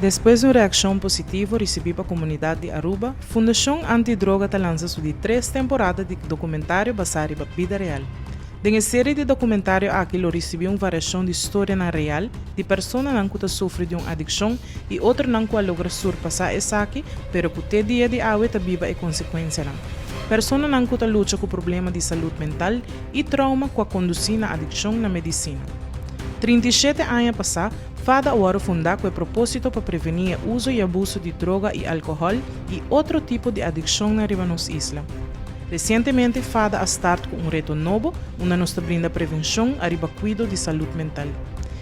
Despues di un reaccion positivo ricibi pa comunidad di Aruba, Fundacion Anti Droga ta lansa su di tres temporada di documentario basa riba bida real. Den e serie di documentario aki lo ricibi un variacion di storianan real di personanan cu ta sufri di un adiccion y otronan cu a logra surpasa esaki pero cu te dia di awe ta biba e consecuencianan. Personanan cu ta lucha cu problema di salud mental y trauma cu a conduci na adiccion na medicina. 37 aña pasa, fada a wòrdu fundá ku e propósito pa prevení e uso i abuso di droga i alkohòl i otro tipo di adikshonnan riba nos isla. Resientemente fada a start ku un reto nobo unda nos ta brinda prevenshon ariba kuido di salud mental.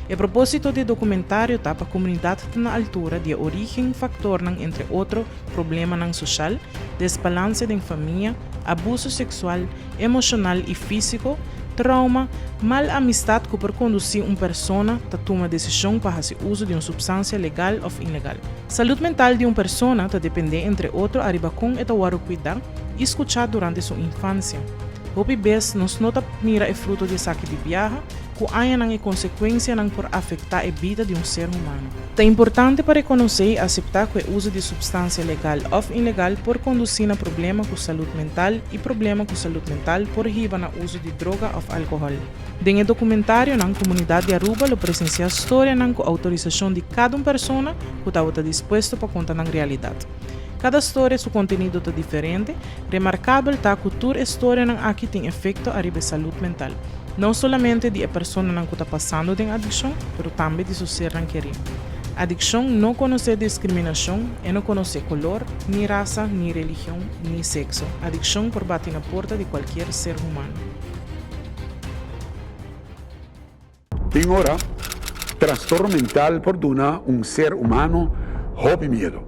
E propósito di e dokumentario ta pa komunidat ta na altura di e orígen, faktornan entre otro problemanan soshal, desbalanse den famia, abuso seksual, emoshonal i físiko, trauma, mal amistat ku por kondusí un persona ta tuma desishon pa hasi uso di un supstansia legal òf ilegal. Salud mental di un persona ta dependé entre otro ariba kon e ta wòrdu kuidá i skuchá durante su infansia. Hopi bes nos no ta mira e fruto di esaki di biaha, ku añanan e konsekuensianan por afektá e bida di un ser humano. Ta importante pa rekonosé i aseptá ku e uso di supstansia legal òf ilegal por kondusí na problema ku salud mental i problema ku salud mental por hiba na uso di droga òf alkohòl. Den e dokumentarionan komunidat di Aruba lo presensiá storianan ku outorisashon di kada un persona ku tabata dispuesto pa konta nan realidat. Kada storia su kontenido ta diferente, remarkabel ta ku tur e storianan aki tin efekto ariba e salud mental. No solamente di e personanan ku ta pasando den adikshon, pero tambe di su sernan kerí. Adikshon no konosé diskriminashon, e no konosé kolor, ni rasa, ni religion, ni sekso. Adikshon por bati na porta di kualkier ser humano. Tin ora, trastorno mental por duna un ser humano hopi miedu.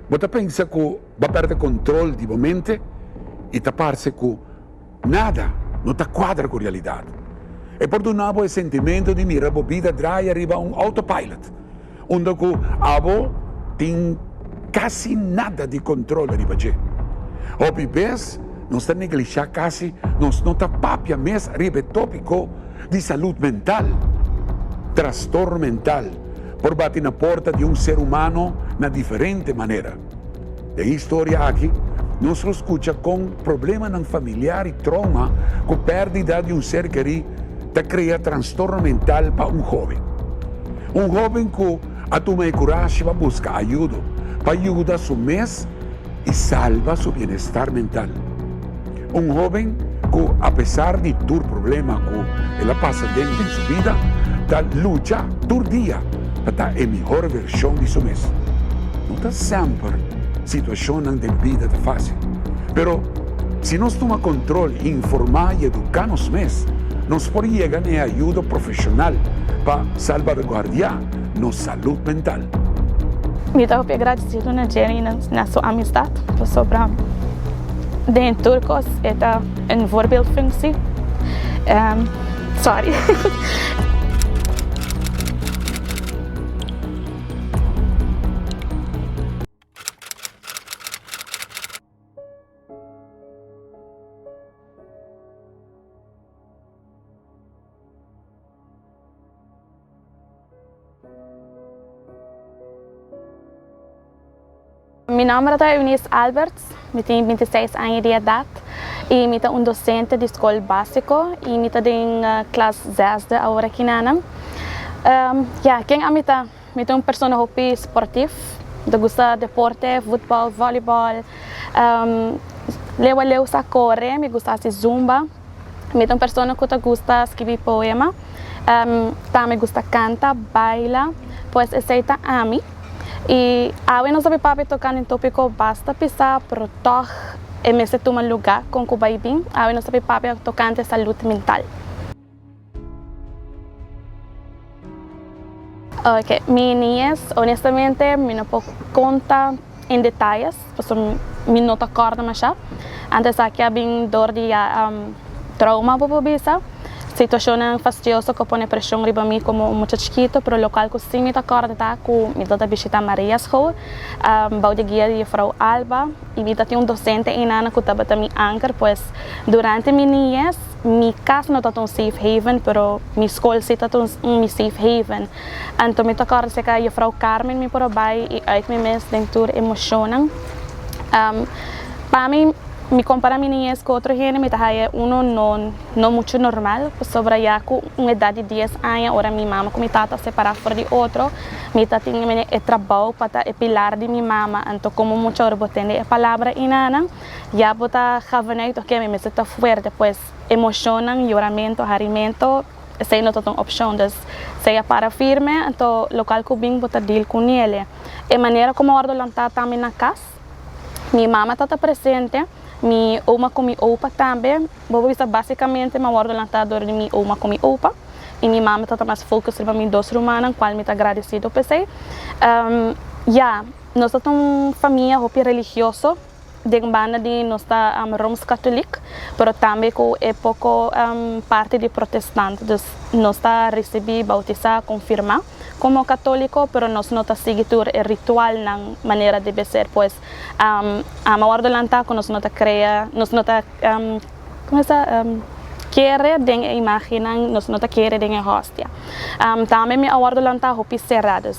Bo ta pensa ku bo a pèrdè kontrol di bo mente i ta parse ku Nada no ta cuadra cu realidad. E por duna bo e sentimento di mira bo bida draai ariba un autopilot, unda cu abo tin casi nada di control ariba dje. Hopi bes nos ta neglisha casi nos no ta papia mes ariba e topico di salud mental. Trastorno mental por bati na porta di un ser humano na diferente manera. Den e historia aki, nos lo skucha kon problemanan familiar i trouma ku pèrdida di un ser kerí ta krea trastorno mental pa un hóben. Un hóben ku a tuma e kurashi pa buska ayudo pa yuda su mes i salba su bienestar mental. Un hóben ku apesar di tur problema ku el a pasa den den su bida, ta lucha tur dia pa ta e mihor vershon di su mes. No ta semper situashonnan den bida ta fásil, pero si nos tuma kontrol, informá i eduká nos mes, nos por yega na e ayudo profeshonal pa salbaguardiá nos salud mental. Mi ta hopi agradecido na Jenny y na su amistad pasobra den tur cos e ta un voorbeeldfunctie. Sorry. Mi nomber ta Eunice Alberts, mi tin bintiseis aña di edat y mi ta un docente di skol basico y mi ta den klas zesde awor aki nan. Ya, ken ami ta? Mi ta un persona hopi sportief, mi ta gusta deporte, voetbal, volleybal, leu a leu sa kore, mi gusta hasi zumba. Mi ta un persona ku ta gusta skibi poema, tambe gusta kanta, baila, pues esei ta ami. I awe nos a bin papia tokante un topiko basta pisá, pero tòg e mester tuma lugá kon ku bai bin. Awe nos a bin papia tokante salud mental. Ok, mi niñez, honestamente mi no por konta en detayes, pasobra mi no ta kòrda mashá. Antes aki a bin dor di ya trauma bo por bisa. Situacionnan fastioso cu a pone presion riba mi como un mucha chikito, pero locual cu si mi ta corda ta cu mi tabata bishita Maria School bou di guia di juffrouw Alba y mi tatin un docente eynana cu tabata mi anker, pues durante mi niñez mi cas no tabata un safe haven, pero mi school si tabata un mi safe haven. Anto mi ta corda cerca juffrouw Carmen mi por a bay y uit mi mes den tur emocionnan. Pa mi, mi compara mi niñez cu otro hende mi ta haya uno no. No mucho normal, pasobra ya cu un edad di dies aña ora mi mama cu mi tata a separa for di otro, mi ta tin mene e trabao pa ta e pilar di mi mama, anto como mucha ora bo tende e palabra enanan, ya bo ta gavanuit, ok, mi mester ta fuerte, pues emocionnan, yoramento, harimento, esey no ta un opcion, dus sea para firme, anto locual cu bin bo ta deal cu nele. E manera como a wordo lanta tambe na cas, mi mama ta ta presente, mi oma cu mi opa tambe, Bo por bisa basicamente mi a wordo lanta dor di mi oma cu mi opa y mi mama ta ta mas focus riba mi dos rumannan cual mi ta agradecido p'esey. Ya, nos ta ta un famia hopi religioso den banda di nos ta Rooms Catholic pero tambe cu e poco parti di protestant dus nos ta ricibi, bautisa, confirma como catolico pero nos no ta sigui tur e ritualnan manera debe ser pues mi a wordo lanta cu nos no ta crea nos no ta Como esta kere den e imagennan, nos no ta kere den e hostia. Tambe mi a wordo lanta hopi sera, dus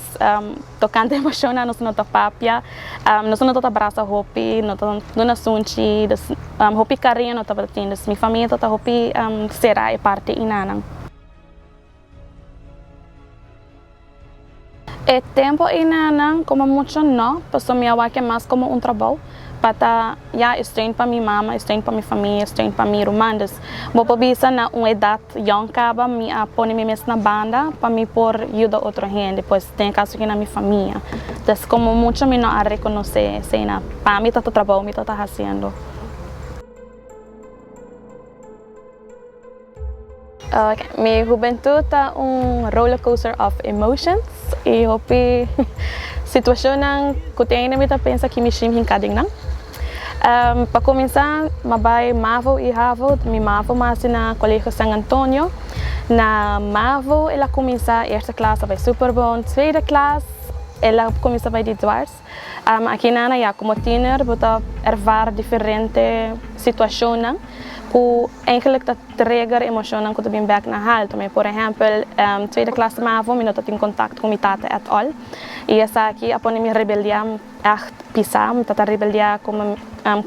tocante emocionnan nos no ta papia, nos no ta brasa hopi, no ta duna sunchi, dus hopi cariño no tabata tin, dus mi famia tabata hopi sera e parti enanan. E tempo einanan como mucho no, pasobra mi a wak e mas como un trabou pa ta ya e steun pa mi mama, e steun pa mi famia, e steun pa mi ruman. Dus bo por bisa na un edat yong caba mi a pone mi mes na banda pa mi por yuda otro hende, pues den e caso aki na mi famia. Dus como mucho mi no a reconoce esei-nan, pa mi ta ta trabou mi ta ta haciendo. Mi hubentud ta un rollercoaster of emotions y hopi situacionnan cu te ainda mi ta pensa ki mi shim hinca den nan. Pa cuminsa mi a bay Mavo y Havo, mi Mavo mi a haci na Colegio San Antonio. Na Mavo el a cuminsa eerste klas a bay super bon, tweede klas el a cuminsa bay di dwars. Aki nan ya como tiener bo ta ervaar diferente situacionnan cu eigenlijk ta trigger emocionnan cu ta bin bek na halto. Mi por ehempel tweede klas mavo mi no ta tin contact cu mi tata at all y esaki a pone mi rebeldia echt pisa. Mi ta rebeldia cu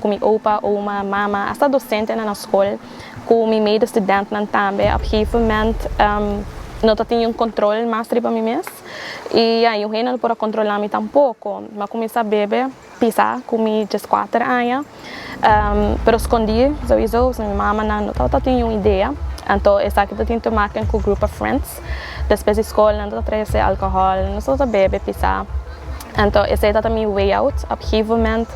mi opa, oma, mama, hasta docentenan na school cu mi medestudentnan tambe. Op gegeven moment no ta tin un control mas riba mi mes. Y ya, y un hende no por a controla mi tampoco. Mi a cuminsa bebe pisa cu mi diescuater aña, pero scondi souiso, pasobra mi mamanan no tabata tin un idea. Anto esaki ta tin te maken cu group of friends. Despues di scol nan ta trece alcohol, nos tabata bebe pisa. Anto esey tabata mi way out. Op gegeven moment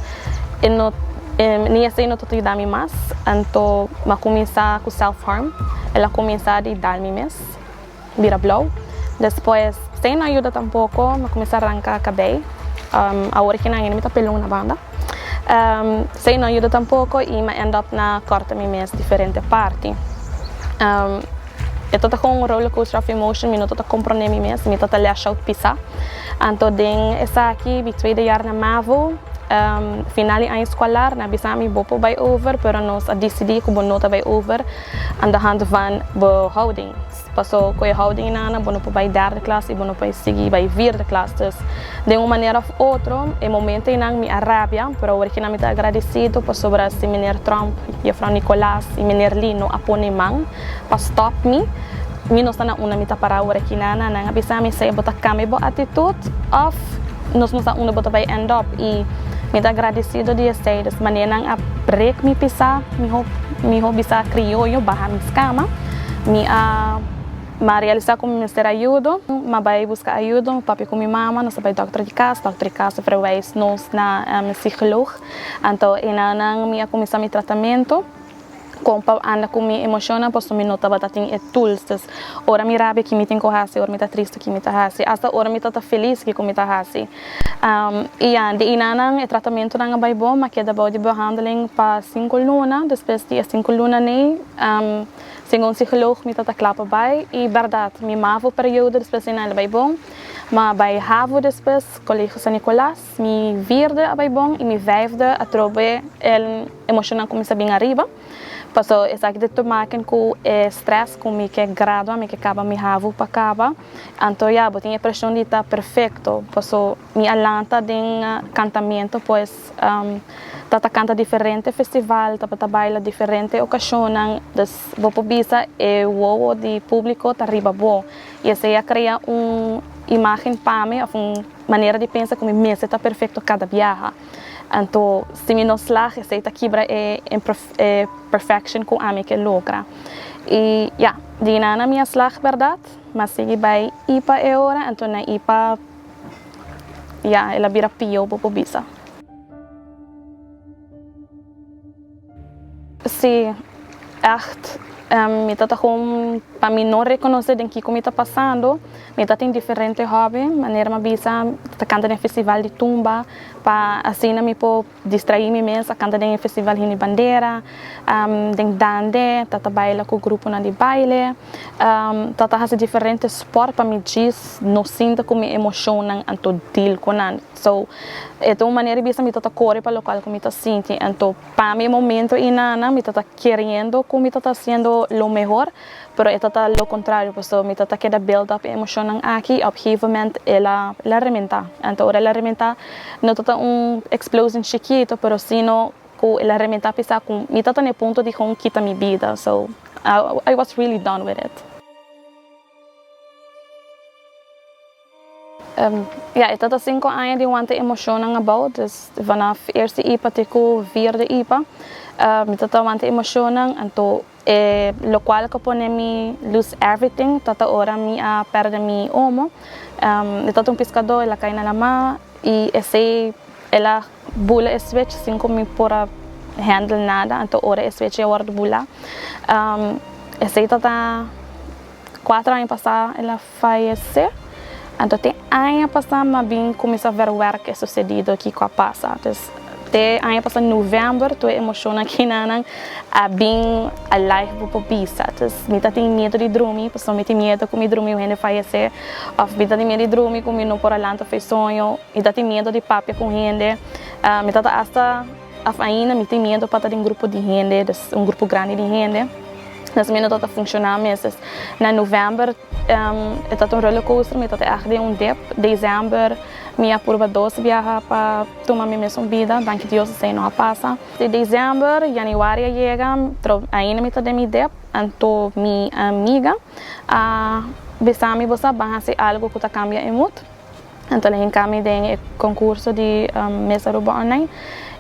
e no, ni esey no tabata yuda mi mas. Anto mi a cuminsa cu self harm. El a cuminsa di dal mi mes. Bira blou. Despues, sin no ayuda tampoco, mi a cuminsa ranca cabey. Awor ki nan mi ta pelon na banda. Sin no ayuda tampoco y mi a end up na corta mi mes diferente parti. E tabata con un roller coaster of emotion, mi no tabata comprende mi mes, mi tabata lash out pisa. Anto den esaki, mi tweede jaar na mavo, final di aña escolar, nan a bisa mi bo por bay over, pero nos a dicidi cu bo no ta bay over aan de hand van bo houding. Paso cu e houding nan bo no por bay derde klas y bo no por sigui bay vierde klas. Dus den un manera of otro e momento eynan mi a rabia, pero awor kinan mi ta agradecido pasobra si meneer Tromp, juffrouw Nicolaas y meneer Lee no a pone man pa stop mi, mi no sa na unda mi ta para awor kinan. Nan a bisa mi sea bo ta cambia bo actitud of nos no sa unda bo ta bay end up y mi ta agradecido di esey. Dus manera nan a break mi pisa, miho miho bisa crioyo baha mi scama. Mi a mi a realisa ku mi mester ayudo, mi a bai buska ayudo, mi papia ku mi mama, nos a bai dòkter di kas, dòkter di kas a verwijs nos na psicoloog, anto enanan mi a kuminsá mi tratamentu. Kon pa anda ku mi emoshonnan pasobra mi no tabata tin e tools. Dus ora mi rabia ki mi tin ku hasi, ora mi ta tristu ki mi ta hasi, asta ora mi ta ta felis kiko mi ta hasi. I ya, di einanan e tratamentunan a bai bon, mi a keda bou di behandeling pa sinku luna. Despues di e sinku lunanan ei, segun psikoloog mi ta ta kla pa bai. I bèrdat, mi mavo periodo despues di einan a bai bon. Mi a bai havo despues, Colegio San Nicolas. Mi vierde a bai bon i mi vijfde atrobe e emoshonnan kuminsá bin ariba. Paso esaki ta te maken ku e stress ku mi ke gradua, mi ke kaba mi havo pa kaba. Anto ya, bo tin e preshon di ta perfekto. Paso mi a lanta den kantamentu, pues ta ta kanta diferente festival, tabata baila diferente okashonnan. Dus bo por bisa e wowo di públiko ta riba bo. I esei a krea un imágen pa mi òf un. Manera di pensa ku mi mester ta perfekto kada biaha. Anto si mi no slag esei ta kibra e e perfection ku ami ke logra. I ya, di nan a mi a slag bèrdat, m'a sigui bai ipa e ora, anto na ipa ya el a bira pio bo por bisa. Sí, ègt. Mi ta ta gewoon pa mi no rekonosé den kiko mi ta pasando. Mi ta tin diferente hòbi, manera mi a bisa, mi ta kanta den festival di tumba pa asina mi por distraí mi mes, a kanta den e festival Himno y Bandera, den dande, ta ta baila ku gruponan di baile, ta ta hasi diferente spòrt pa mi djis no sinta ku mi emoshonnan anto deal ku nan. So, e ta un manera di bisa mi ta ta kore pa lokual ku mi ta sinti. Anto pa mi e momento einana mi ta ta keriendo ku mi ta ta hasiendo lo mehor, pero e ta ta lo kontrario pasobra mi ta ta keda build up e emoshonnan aki i op gegeven moment el a el a rementá. Anto ora el a rementá no ta ta un explosion chikito pero sino ku el a rementá pisá ku mi ta ta na e punto di gewoon kita mi bida. So, I was really done with it. Ya, e ta ta sinku aña di wanta emoshonnan abou, dus vanaf eerste ipa te ku vierde ipa mi ta ta wanta emoshonnan, anto e lokual ku pone mi lose everything ta ta ora mi a pèrdè mi omo. E ta ta un piskadó, el a kai na lamá i esei el a bula e switch sin ku mi por a handle nada, anto ora e switch a wòrdu bulá esei ta ta kuater aña pasá el a Fayesé. Anto te aña pasá m'a bin kuminsá verwerk e susedido kiko a pasa. Dus te aña pasá novèmber tur e emoshonnan kinanan a bin alive bo por bisa. Dus mi ta tin miedu di drumi pasobra mi tin miedu ku mi drumi un hende fayesé òf mi ta tin miedu di drumi ku mi no por a lanta for e soño. Mi ta tin miedu di papia ku hende. Mi ta ta asta òf ainda mi tin miedu pa ta den grupo di hende, dus un grupo grandi di hende. Dus mi no ta ta funshoná mes. Dus na novèmber. E ta un rollercoaster, mi ta ta ègt den un dip. December mi a purba dos biaha pa tuma mi mesun bida, danki Dios esei no a pasa. Di december, januari a yega, pero ainda mi ta den mi dip, anto mi amiga a bisa mi bo sa ban hasi algo ku ta kambia e mood. Anto el a hinka mi den e concurso di Miss Aruba Online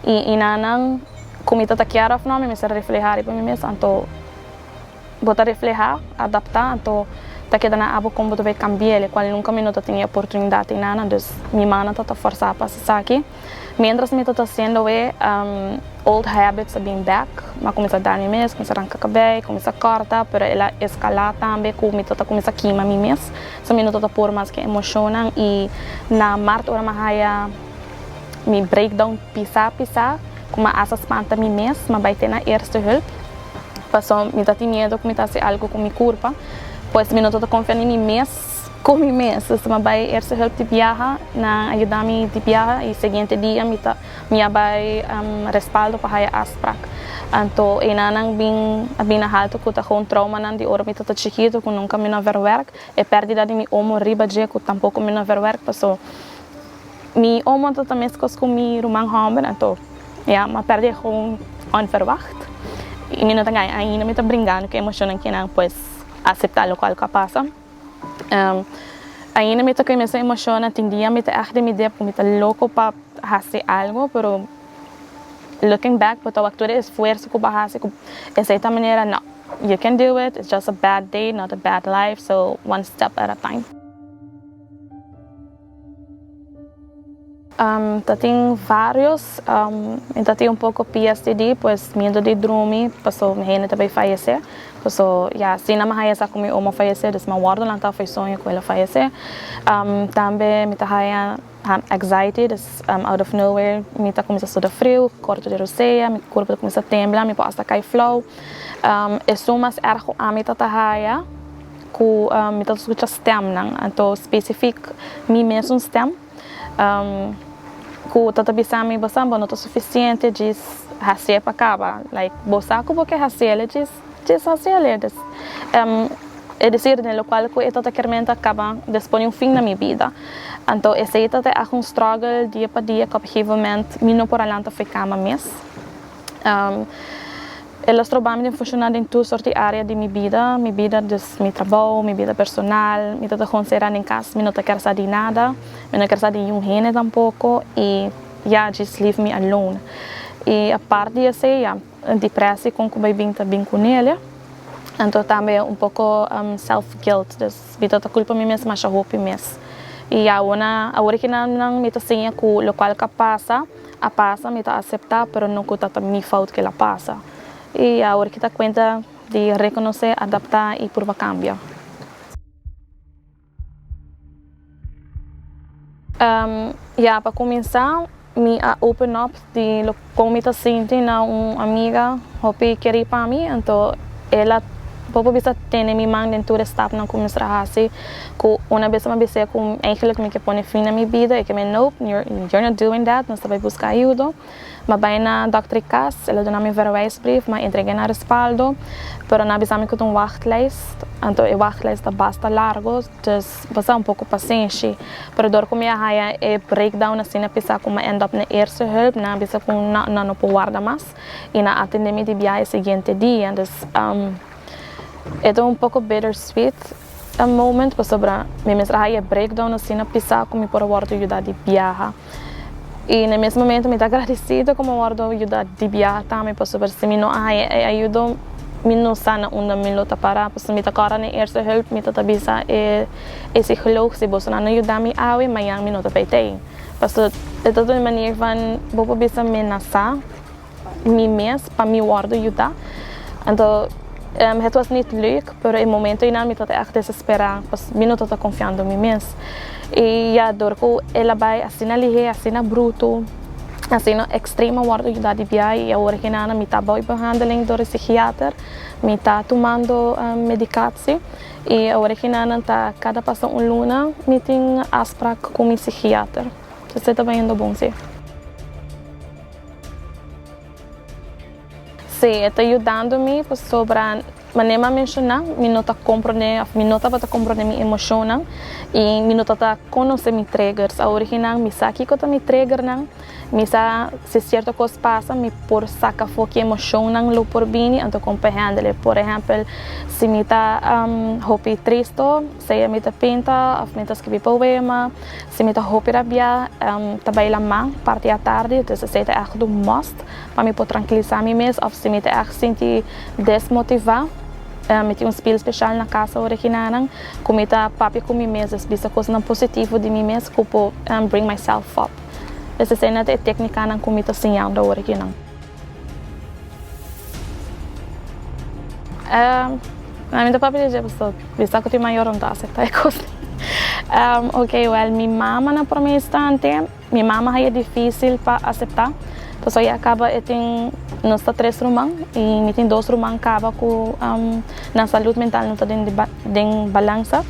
i nan ku mi ta ta kier of no mi mester refleha riba mi mes, anto. Bo ta reflehá, adaptá, anto ta keda na abo kon bo ta bay kambi'é, lokual nunka mi no ta tin e oportunidat ei nan, dus mi mana ta ta forsá pa hasi esaki. Miéntras mi ta ta hasiendo e, old habits a bin bèk, mi a kuminsá dal mi mes, kuminsá ranka kabei, kuminsá kòrta, pero el a eskalá tambe ku mi ta ta kuminsá kima mi mes, so mi no ta ta por mas ku e emoshonnan i na mart ora mi a haya mi breakdown pisá pisá ku mi a hasta spanta mi mes, mi a bai te na eerste hulp. Pasobra mi ta tin miedu ku mi ta hasi algu ku mi kurpa, pues mi no ta ta konfia ni mi mes ku mi mes. Dus mi a bai eerste hulp di biaha, nan a yuda mi di biaha i siguiente dia mi ta mi a bai respaldo pa haya afsprak. Anto einan nan bin a bini na haltu ku ta gewoon traumanan di ora mi ta ta chikitu ku nunka mi no a verwerk, e pèrdida di mi omo riba dje ku tampoko mi no a verwerk pasobra Mi omo ta ta meskos ku mi ruman hòmber, anto ya mi a pèrdè gewoon onverwacht. I mi no ta gaña ainda, mi ta bringando ku e emoshonnan kinan, pues aseptá lokual ku a pasa. Ainda mi ta ku e mesun emoshonnan, tin dia mi ta ègt den mi dep ku mi ta loko pa hasi algu, pero looking back bo ta wak tur e esfuerso ku bo a hasi ku esei ta manera no, you can do it, it's just a bad day, not a bad life, so one step at a time. Ta tin varios, mi ta tin un poco PSTD, pues miedo di drumi, paso mi hende ta bay fayece, paso ya asina mi haya sa cu mi omo a fayece, dus mi a wordo lanta for e soño cu el a fayece. Tambe mi ta haya anxiety, dus out of nowhere mi ta cuminsa suda friu, corto di rosea, mi curpa ta cuminsa tembla, mi por hasta cay flauw. Esun mas erg cu ami ta ta haya cu mi ta scucha stemnan, anto specific mi mesun stem. Ku ta ta bisa mi, bo sa bo no ta sufisiente djis hasié pa kaba, like bo sa ku bo ke hasiel djis djis hasiel e desir den lokual ku e ta ta kermenta kaba des pone un fin na mi bida. Anto esei ta ta echt un struggle dia pa dia ku op gegeven moment mi no por a lanta fo'i kama mes. El a stroba mi den funshoná den tur sort di área di mi bida, mi bida dus mi trabou, mi bida personal, mi ta ta gewoon sera den kas, mi no ta kier sa di nada, mi no kier sa di niun hende tampoko i ya just leave me alone. I apart di esei ya depressie kon ku bai bin ta bin ku nele, anto tambe un poko self guilt, dus mi ta ta kulpa mi mes masha hopi mes. I ya awor ki nan mi ta siña ku lokual ka pasa. A pasa, mi ta aseptá, pero no ku ta ta mi fout ku el a pasa. I awor ki ta kuenta di rekonosé, adaptá i purba kambia. Ya, pa kuminsá mi a open up di lo kon mi ta sinti na un amiga hopi kerí pa mi, anto el a bo por bisa tene mi man den tur e stapnan ku mi mester a hasi. Ku una bes a bis'é ku eigenlijk mi ke pone fin na mi bida, e ke mi nope, you're not doing that, nos ta bai buska ayudo. Mi a bai na dòkter di kas, el a duna mi verwijsbrief, mi a entreg'é na respaldo, pero nan a bisa mi ku ta un wachtlijst, anto e wachtlijst ta basta largo, dus bo sa un poko pasenshi. Pero dor ku mi a haya e breakdown asina pisa ku mi a end up na eerste hulp, nan a bisa ku nan no por warda mas i nan a atendé mi di biaha e siguiente dia. Dus e ta un poko bittersweet. E moment pasobra mi mester a haya breakdown asina pisa ku mi por a wòrdu yuda di biaha. I na e mes momento mi ta agradesido ku mi a wòrdu yuda di biaha tambe pasobra si mi no a haya e ayudo mi no sa na unda mi lo ta para. Pasobra mi ta kòrda na e eerste hulp mi ta ta bisa e psicoloog si boso nan no yuda mi awe mañan mi no ta bai tei. Pasobra e ta un manier van bo por bisa menasa. mi mes pa mi wordo yuda. Anto het was niet leuk, pero e momento einan mi tabata echt desespera, pas mi no tabata confiando mi mes. Y ya dor cu el a bay asina lihe, asina bruto, asina extremo a wordo yuda di bia y awor aki mi ta bao behandeling door e psichiater, mi ta tumando medicatie y awor aki ta cada pasa un luna mi tin afspraak cu mi psichiater. Esey ta bayendo bon si. Sí, e ta yudando mi pasobra manera mi a menshoná mi no ta komprondé òf mi no tabata komprondé mi emoshonnan i mi no tabata konosé mi triggers. Awor kinan mi sa kiko ta mi triggernan, mi sa si sierto kos pasa mi por saka afó ki emoshonnan lo por bini anto kon pa handle. Por ehèmpel si mi ta hopi tristo sea mi ta pinta òf mi ta skibi poema. Si mi ta hopi rabiá, ta bai lamá parti atardi, dus esei ta ègt un must pa mi por trankilisá mi mes òf si mi ta ègt sinti desmotivá, mi tin un spil speshal na kas awor akinanan ku mi ta papia ku mi mes, dus bisa kosnan positivo di mi mes ku por bring myself up. Dus eseinan ta e téknikanan ku mi ta siñando awor akinan. Mi ta papia di dje pasobra bisa ku tin mayor no ta aseptá e kos. Ok wèl mi mama na promé instante mi mama haya difísil pa aseptá pasobra ya kaba e tin nos ta tres ruman i mi tin dos ruman kaba ku nan salud mental no ta den balansa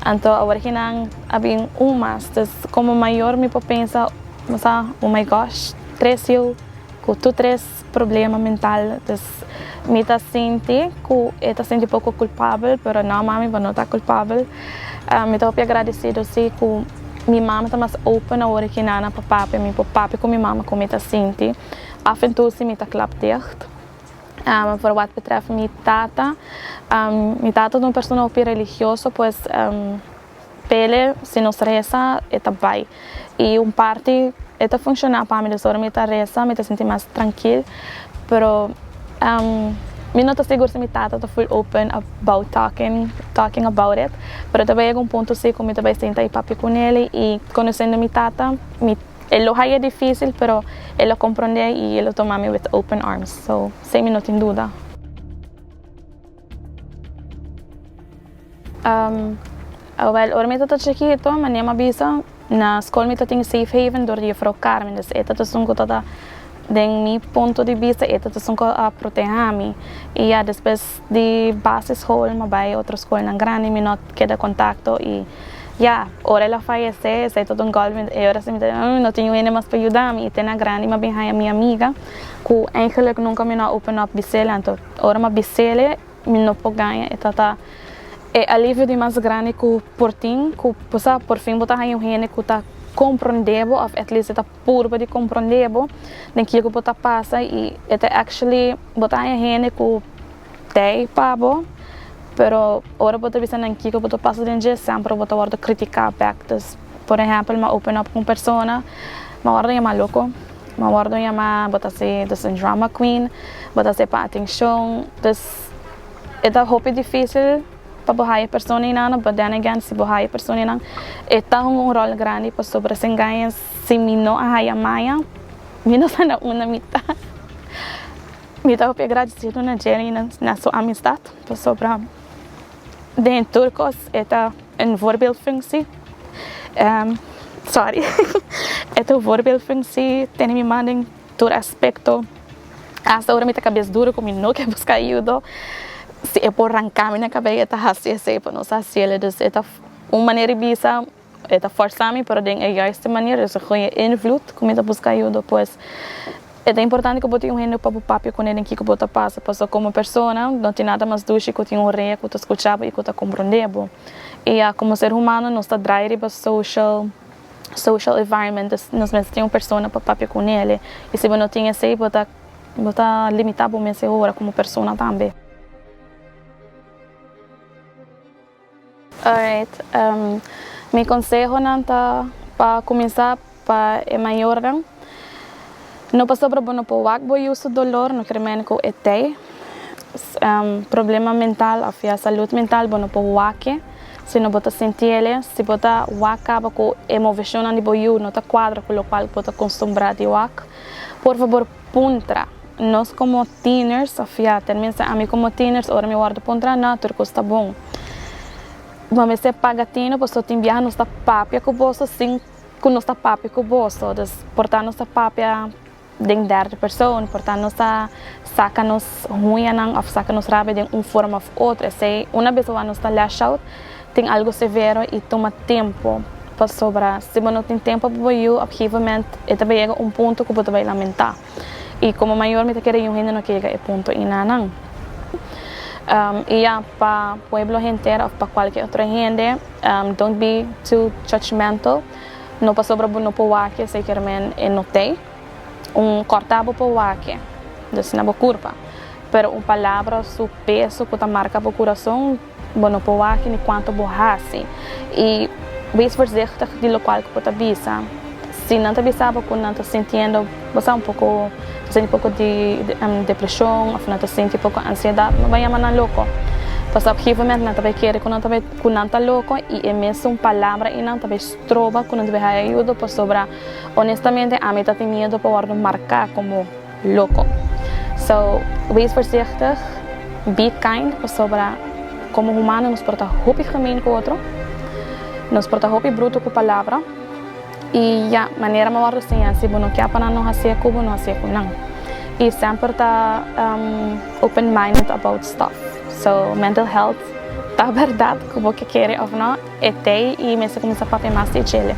anto awor ki nan a bin un mas dus komo mayor mi por pensa oh my gosh tres yu. Ku tur tres problema mental dus mi ta sinti ku e ta sinti poko kulpabel pero no mami bo no ta kulpabel mi ta hopi agradesido si ku mi mama ta mas open awor ki nana pa papia mi por papia ku mi mama kon mi ta sinti af en toe si mi ta klap dicht for wat betreft mi tata mi tata ta un persona hopi religioso pues Pele, si nos resa, e ta bai. I un parti e ta funshoná pa mi, dus ora mi ta resa mi ta sinti mas trankil, pero mi no ta sigur si mi tata ta full open about talking talking about it, pero ta bai yega un punto si ku mi ta bai sinta i papia ku neli i konosiendo mi tata mi. E lo haya dificil pero e lo comprende y e lo tuma mi with open arms so esey mi no tin duda. Awel ora mi ta ta chikito manera mi a bisa na skol mi ta tin safe haven dor di juffrouw Carmen dus e ta ta esun ku ta ta den mi punto di bista e ta ta esun ku a proteha mi y ya despues di basisschool mi a bai otro skolnan grandi mi no keda kontakto y ya ora el a fayesé esei ta un golpe e ora si mi ta no tin hende mas pa yuda mi y te na grandi mi a bin haya mi amiga ku eigenlijk nunka mi no a open up bis'el anto ora mi a bis'el Mi no por gaña, e ta ta e alivio di mas grandi ku por tin, ku bo sa por fin bo ta haña un hende ku ta komprondé bo òf at least e ta purba di komprondé bo den kiko bo ta pasa i e ta actually bo ta haña hende ku t'ei pa bo, pero ora bo ta bisa nan kiko bo ta pasa den dje semper bo ta wòrdu kritiká bèk. Dus por ehèmpel mi a open up ku un persona, mi a wòrdu yamá loko. Mi a wòrdu yamá, bo ta si dus un drama queen, bo ta hasi pa atenshon. Dus e ta hopi difísil pa bo haya persona einan, but then again si bo haya persona einan e ta hunga un ròl grandi pasobra sin gaña si mi no a haya maya mi no sa na unda mi ta. Mi ta hopi agradesido na Jerry i na su amistat pasobra den tur kos e ta un voorbeeldfunctie. Sorry. E ta un voorbeeldfunctie, tene mi man den tur aspecto. Hasta ora mi ta cabes duro cu mi no ke busca ayudo, si e por ranca mi na cabey e ta haci esey pa nos haciele. Dus e ta un manera di bisa e ta forsa mi pero den e juiste manier, dus e goeie invloed cu mi ta busca ayudo. Pues e ta importante cu bo tin un hende pa bo papia cune den kico bo ta pasa, pasobra como persona no tin nada mas dushi cu tin un rea cu ta scucha bo y cu ta comprende bo. Y ya como ser humano nos ta draai riba social social environment dus nos mester tin un persona pa papia cu nele y si bo no tin esey bo ta bo ta limita bo mes e ora como persona tambe. Alright, mi consehonan ta pa cuminsa pa e mayornan no pasobra bo no por wak bo yu su dolor no ker men cu e tey problema mental of ya salud mental bo no por wak-e sino bo ta sintiele si bo ta wak caba cu e movecionnan di bo yu no ta cuadra cu locual bo ta costumbra di wak por fabor puntra nos como tieners of ya tenminste ami como tieners ora mi wordo puntra no tur cos ta bon bo mester paga tino pasobra tin biaha nos ta papia cu boso sin cu nos ta papia cu boso, dus por ta nos ta papia den derde persoon, por ta nos ta saca nos huñanan of saca nos rabia den un forma of otro, esey una bes ora nos ta lash out tin algo severo y tuma tempo pasobra si bo no tin tempo pa bo yu op gegeven moment e ta bay yega un punto cu bo ta bay lamenta y como mayor mi ta kere yu hende no ke yega e punto eynanan y ya pa pueblo henter of pa cualkier otro hende. Don't be too judgmental, no pasobra bo no por wak esei kier men e no tei. Un kòrta bo por wak, dus na bo kurpa, pero un palabra su peso ku ta marka bo kurason bo no por wak ni kuantu bo hasi. I wees voorzichtig di lokual ku bo ta bisa. Si nan ta bisa bo ku nan ta sintiendo bo sa un poko ta sinti poko di depresion of nan ta sinti poko ansiedat no bai yama nan loko pasobra op gegeven moment nan ta bai kere ku nan ta bai ku nan ta loko i e mesun palabra einan ta bai stroba ku nan ta bai haya ayudo pasobra honestamente ami ta tin miedo pa wòrdu marká komo loko so wees voorzichtig be kind pasobra komo humano nos por ta hopi gemeen ku otro nos por ta hopi bruto ku palabra. I ya, manera mi a wòrdu siña, si bo no kia pa nan no hasié ku bo, no hasié ku nan. I semper ta open minded about stuff. So, mental health ta bèrdat ku bo ke kere òf no, e t'ei i mester kuminsá papia mas di djele.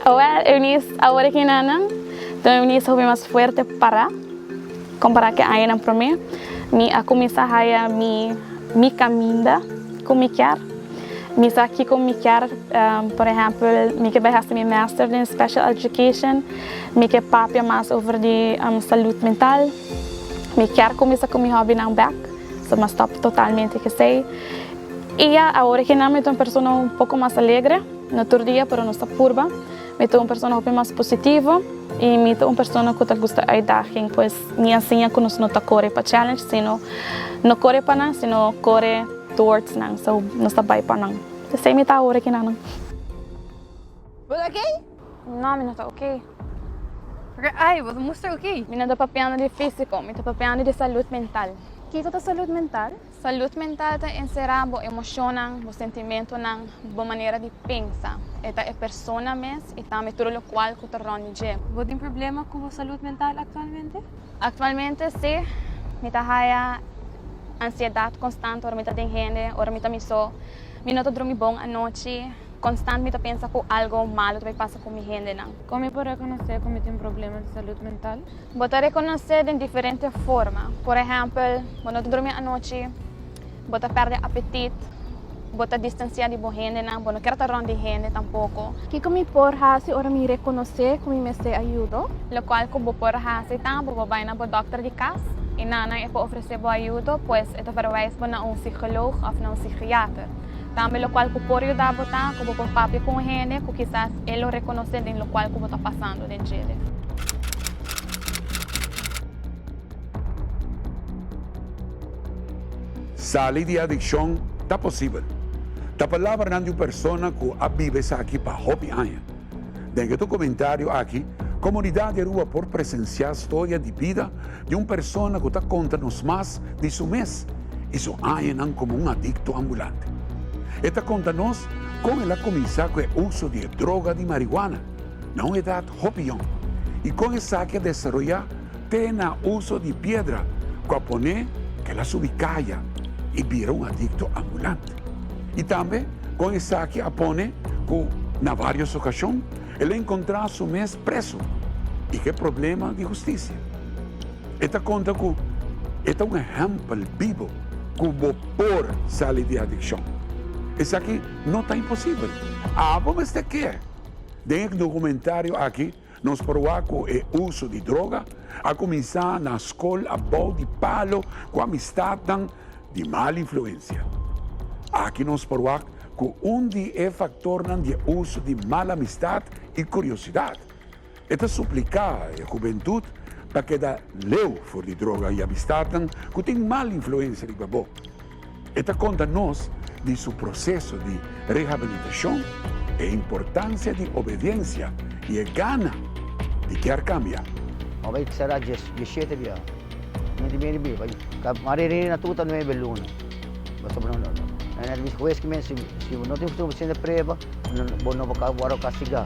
Awèl, Eunice, awor aki nan, ta Eunice hopi mas fuerte pará kompará ku e añanan promé. Mi a kuminsá haya mi mi kaminda. Ku mi kier. Mi sa kiko mi kier, por ehempel mi ke bai hasi mi master den special education, mi ke papia mas over di salud mental, mi kier kuminsa ku mi hobbynan bek, so mi a stop totalmente ku esei. I ya, awor aki nan mi ta un persona un poko mas alegre, no tur dia pero nos ta purba, mi ta un persona hopi mas positivo i mi ta un persona ku ta gusta uitdaging, pues mi a siña ku nos no ta kore pa challenge sino no kore pa nan sino kore towards nan so nos ta bai pa nan. Esei mi ta awor aki nan. Bo ta okey? No, mi no ta okey. Porque ay, bo ta mustra okey. Mi no ta papiando di fisico, mi ta papiando di salud mental. Kico ta salud mental? Salud mental ta encera bo emocionnan, bo sentimentonan, bo manera di pensa. E ta e persona mes y tambe tur locual cu ta rond di dje. Bo tin problema cu bo salud mental actualmente? Actualmente si, mi ta haya ansiedad constant ora mi ta den hende, ora mi ta mi so. Mi no ta drumi bon anochi, constant mi ta pensa cu algo malo ta bay pasa cu mi hendenan. Con mi por reconoce cu mi tin problema di salud mental? Bo ta reconoce den diferente forma. Por ehempel, bo no ta drumi anochi, bo ta perde apetit, bo ta distancia di bo hendenan, bo no kier ta rond di hende tampoco. Kico mi por haci ora mi reconoce cu mi mester ayudo? Locual cu bo por haci ta bo por bay na bo dokter di cas y nan e por ofrece bo ayudo, pues e ta verwijs bo na un psicoloog of na un psichiater. Tambe locual cu por yuda bo ta cu bo por papia cu un hende cu kisas e lo reconoce den locual cu bo ta pasando den djele. Sali di adikshon ta posibel. Ta palabranan di un persona ku a biba esaki pa hopi aña. Den e dokumentario aki, komunidat di Aruba por presensiá storia di bida di un persona ku ta konta nos mas di su mes i su añanan komo un adikto ambulante. E ta konta nos kon el a kuminsá ku e uso di e droga di marihuana na un edat hopi yòn i kon esaki a desaroyá te na uso di piedra ku a pone ku el a subi kaya i bira un adikto ambulante. I tambe kon esaki a pone ku na vários okashon el a enkontrá su mes preso i ku e problema di hustisia. E ta konta ku e ta un ehèmpel bibo ku bo por sali di adikshon. Esaki no ta imposibel. Abo mester ke. Den e dokumentario aki Nos por wak ku e uso di droga a kuminsá na skol abou di palo ku amistatnan di mal influensia. Aki nos por wak ku un di e faktornan di e uso di mal amistat i kuriosidat. E ta supliká e hubentut pa keda leu for di droga i amistatnan ku tin mal influensia riba bo. E ta konta nos di su proseso di rehabilitashon, e importansia di obediensia i e gana di kier kambia. Ma bai sera diesshete bia. Mi di meri bia. Mari rini na tuta nuebe luna. Pasobra no no. Hues ki men si bo no tin sufisiente prueba bo no por wòrdu kastigá.